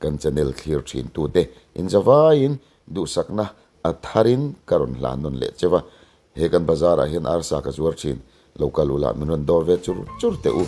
Kan channel thlir thin tute inzavaiin duhsakna a tharin ka rawn hlan nawn leh cheu a, he kan bazar ah hian arsa ka zuar thin, lo kal ula min rawn dawr ve chur chur teh u.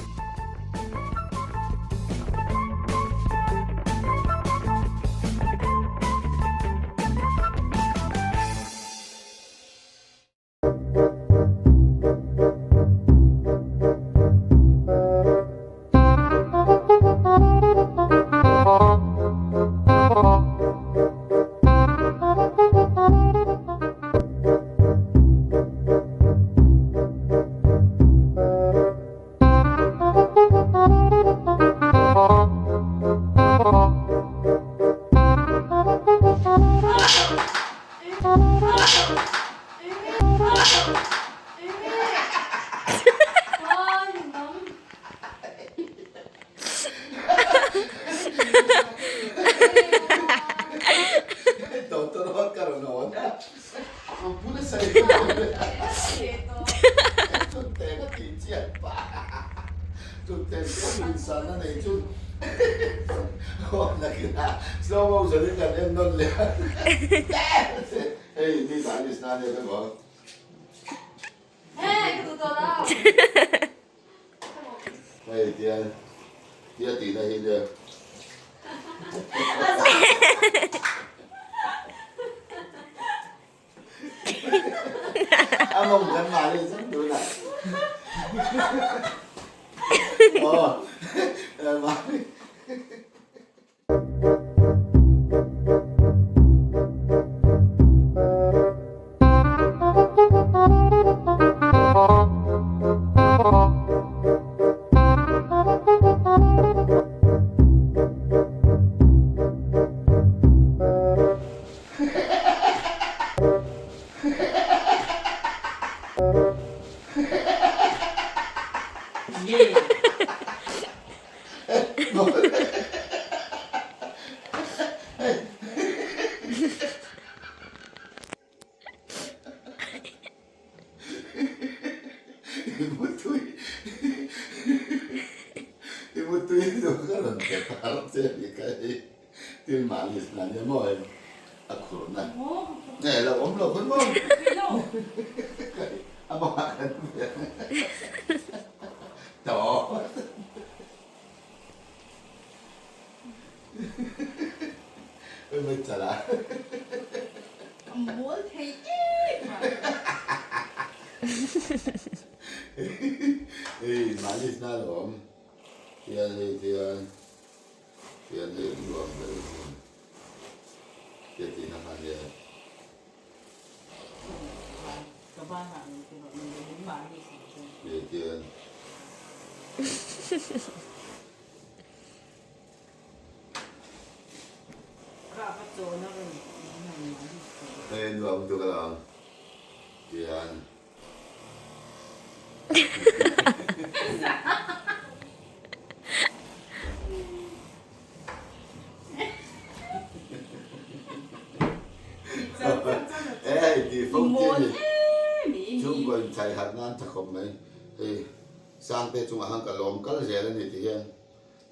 Sangte chungah khan ka lawm kal zel a ni ti hian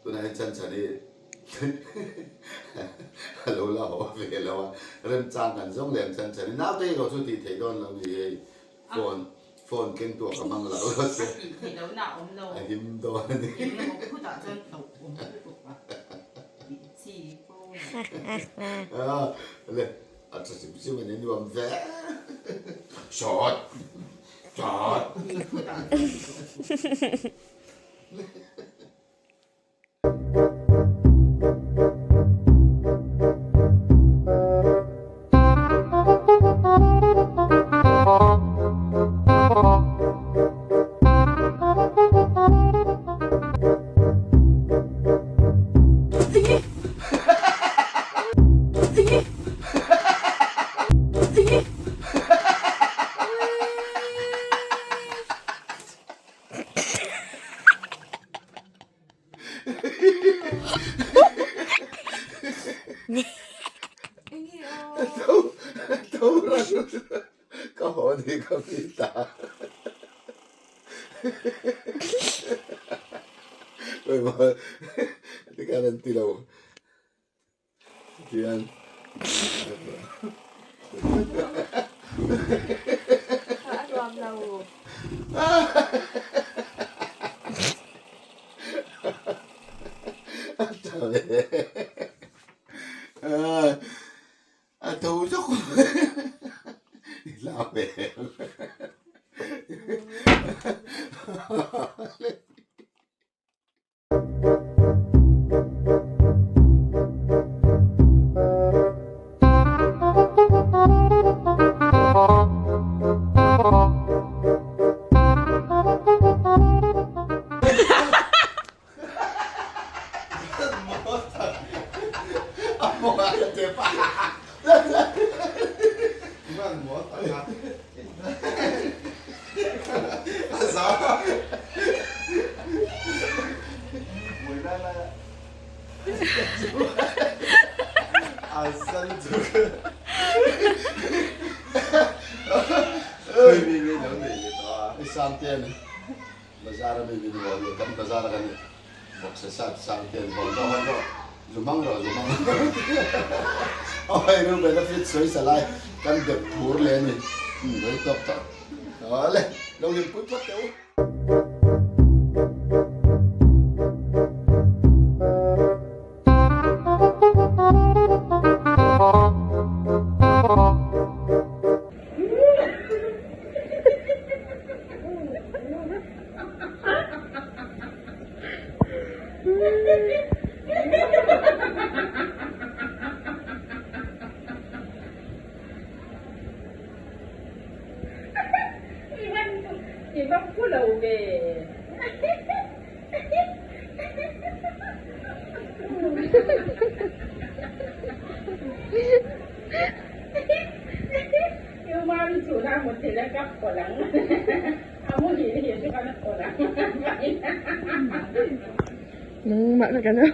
tunah hian chhan chhan hi a lo la haw ve lo a, remchang kan zawng leh ang chhan chhan hi naute erawh chu tih theih dawn lo ni hei phone phone keng tuah ka hmang lo lo se a him dawn a ni. Le a tha sim sim a ni nuam ve shot. Ka haw ni ka mi ta. Tikhan an ti lo. Tian. A nuam lo. A tha ve. A tho zawk i hlau em? Bazar a mi min rual leh kan bazar a kan bawksa sat sang te an vawn zawk a rawh zu hmang rawh zu hmang rawh ru benefit sawi sa lai kan dep phur leh a ni rei tawk tawh awle lo hlim pui phawt teh u. I va phu lo ve. Nangmah na ka na.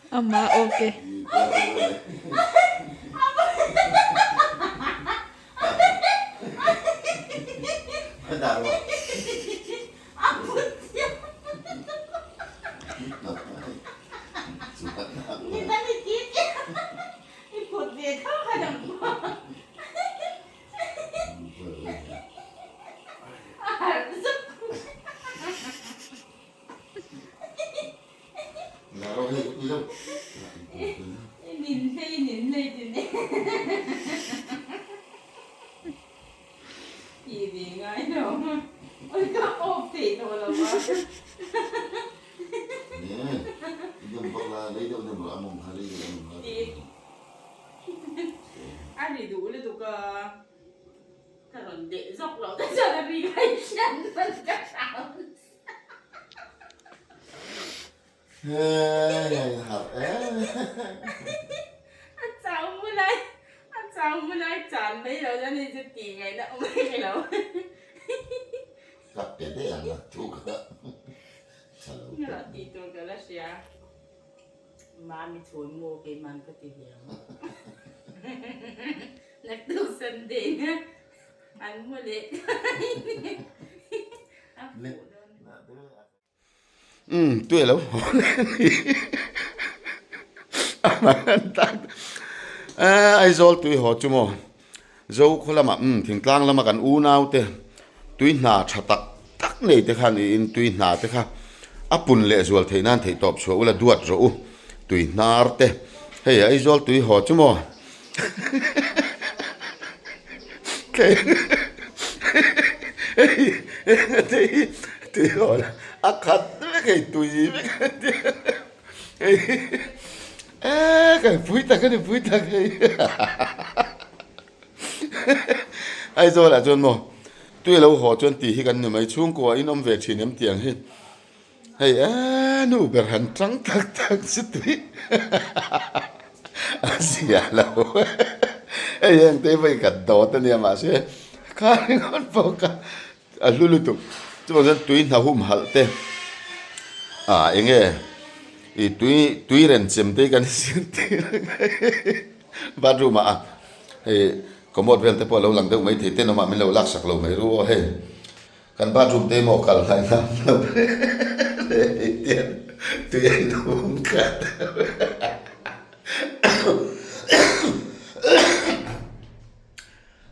Ama okay. Umm tui alo haw leh a ni Aizawl tui haw chu maw Zokhaw lama umm thingtlang lama kan unau te tui hna tha tak tak nei te khan i in tui hna te kha a pun leh zual theih nan theih tawp chhuah ula duat rawh u tui hnar te hei Aizawl tui haw chu maw. Thleng hei te hi tui hawl a khat vek hei tui vek hei eee ka pui tak a ni pui tak hei Aizawl ah chuan maw tui a lo haw chuan tih hi kan ni mai chhungkua in awm ve thin em tih ang hi Hei e nu ber han tang tak tak chu tui a zia lo hei heng te vawi khat dawt a nia mahse kha ringawt pawh kha a hlu lutuk chuvang chuan tui hna hum halh te ah eng nge ih tui tui ren chem te hi kan zirtir bathroom ah hei commode vel te pawh a lo lang deuh maithei tenawm ah min lo laksak lo mai ru aw hei. Kan bathroom te maw kal hlai ngam lo le hei tian tui a inhung khat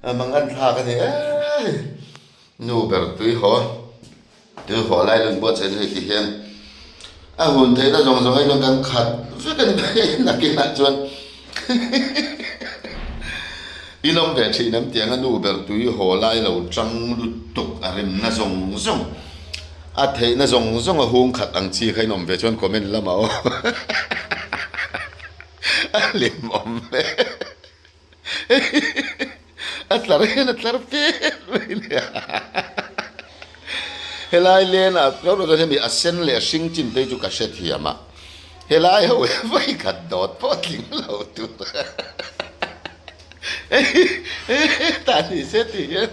a mangan thlak a ni e nu ber tui haw tui haw lai lun buatsaih chu hei ti hian a hun theihna zawng zawng hi chuan kan khat vek a ni mai nakinah chuan. In awm ve thin em tiang a nu ber tui haw lai lo chang lutuk a rimna zawng zawng a theihna zawng zawng a hung khat ang chi kha in awm ve chuan comment lamah aw a hlim awm hle a tlar hian a tlar pek mai nia helai lenah chuan hemi a sen leh a hring chin te hi chu ka hrethiam a. Helai ho hi vawi khat dawt pawh tling lo tur ta ni se tih hian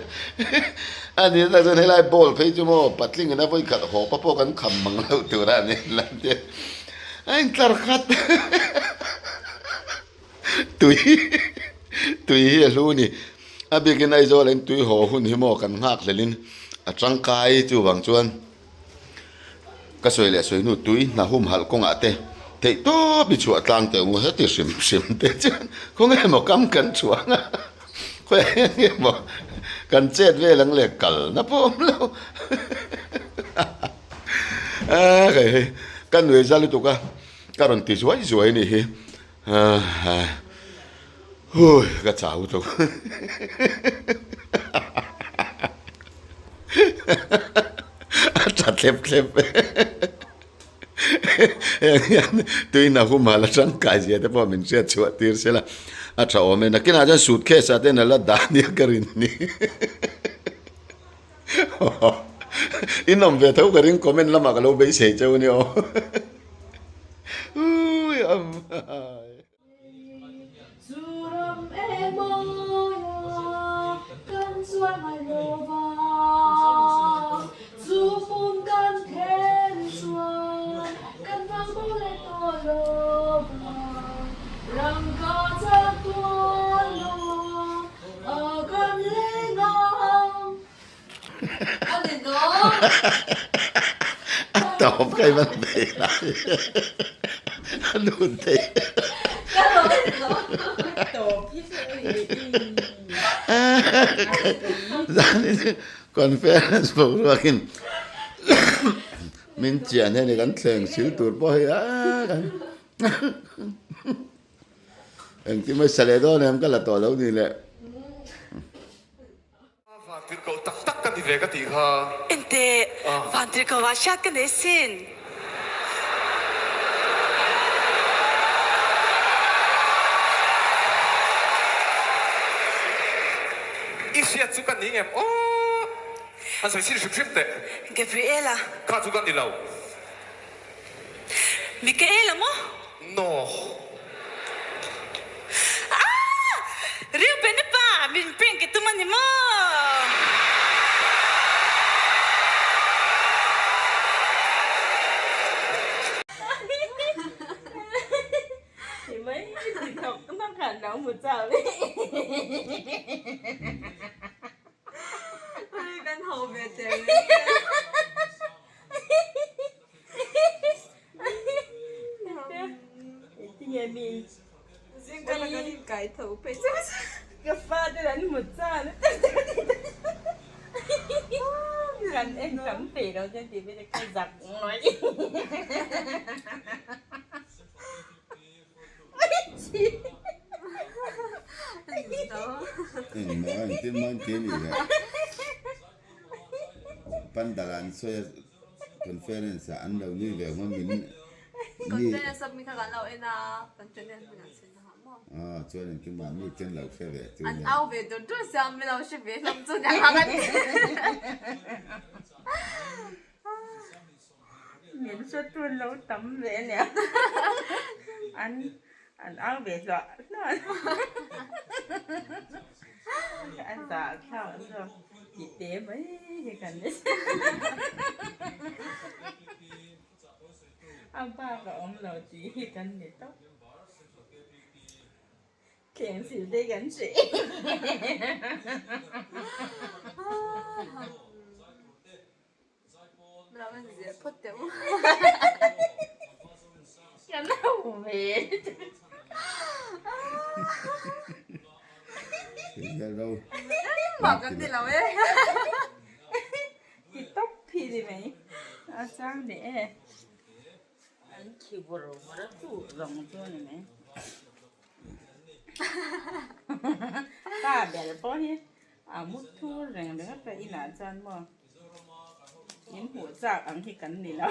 a ni tak chuan helai ball phei chu maw patling ina vawi khat haw pa pawh kan kham mang lo tur a ni lan te a intlar khat tui tui hi a hlu ni a bikin Aizawl ah hian tui haw hun hi maw kan nghak hlelin a tangkai chuvang chuan. Ka sawi leh sawi hnu tui hna humhalh kawngah te theih tawp i chhuah tlang teh u heti hrim hrim te chuan khawnge maw kam kan chhuang a khawiah hian nge maw kan chet vel ang leh kal na pawh awm lo a hei hei ka nuai za lutuk a ka rawn ti zuai zuai a nih hi hui ka chau tawh. A tha thlep thlep e. Heng hian tuina humhal atangkai zia te pawh min hriat chhuah tir se la a tha awm e. Nakinah chuan suitcase ah te in a la dah nia ka rin ni. In awm ve tho ka ring comment lamah ka lo beisei cheu nia aw. Ui am. A tawp ka ivan thei lai a lut thei conference boruakin min chian hian kan thleng sil tur pawh hei a kan engtin mai sa leh dawn em ka la tawh lo ni le. Vantirhkoh tak tak ka ni ve ka tih kha. Enteh, Vantirhkoh ah hriat ka nei sin. I hriat chu ka ni ngem aw. Han sawi chhin hrim hrim teh. Gabriela. Kha chu ka ni lo. Mikaela maw? No. Ah! Reuben a pa, min prank i tum a ni maw? Engmaw engtin maw inti a nih le? Pandal ah an sawi a conference ah an lo nui ve hunga min mi Conference a mi kha kan lo en a kan channel hmun an sawi na ha maw? Aw chuan engtin mah mi ten lo hre ve chu An nia. au ve dur dur sia min lo hre ve hlawm chu nia kha kan ti. Min hre tun lo tam ve a nia. An an au ve hluah hluah a. An zah thlak an zawk ti te mai hi kan ni. A bak a awm lo tih hi kan ni tawp. Thleng sil te kan hreh. Kan ho ve. Ti tawp hi ni mai. A chang leh e. An khi vawr vawr a chu zawng chu a ni mai. Pa ber pawh hi a mu thur reng reng a ta inah chuan maw in hmuh chak ang hi kan ni lo.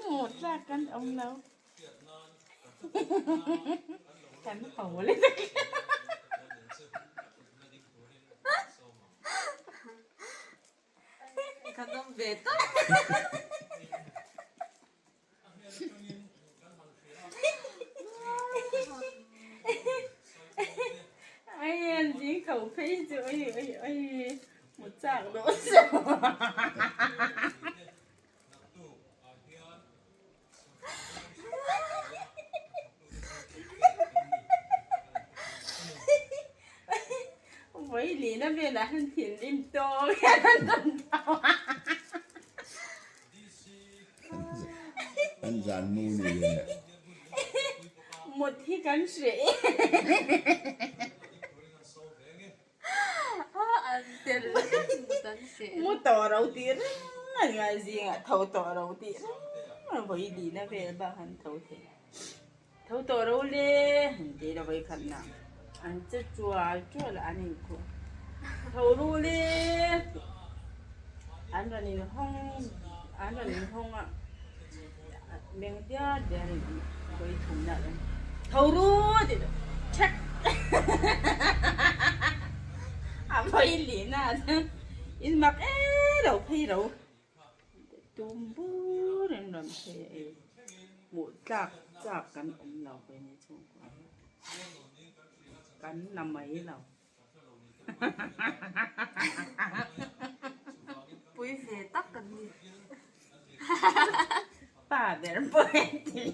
Hmuh chak kan awm lo. Kan ho le. Kan awm ve tak. Ai an ding tho phei chu oi oi oi mu chak dawn chu. Vawi lihna velah hian thinrim tawk hian an rawn tho a. An zan mu ni le. Mut hi kan hreh e. Mu tawh ro tih reng a ni a, zingah tho tawh ro tih reng a vawi lihna vel bak an tho thei. Tho tawh ro le han ti la vawi khat na an che tual tual a an inkhuh. Tho ru le an rawn inhawng an rawn inhawng a meng diar diar in vawi thumna ah Tho ru tih chu chhek a vawi lihna ah chuan in mak e lo phei ro tum bur in rawn phei a ei hmuh tlak chak kan awm lo ve ni chhungkua hian kan la mai lo. Pui ve tak kan ni. Pa ber pawh heti.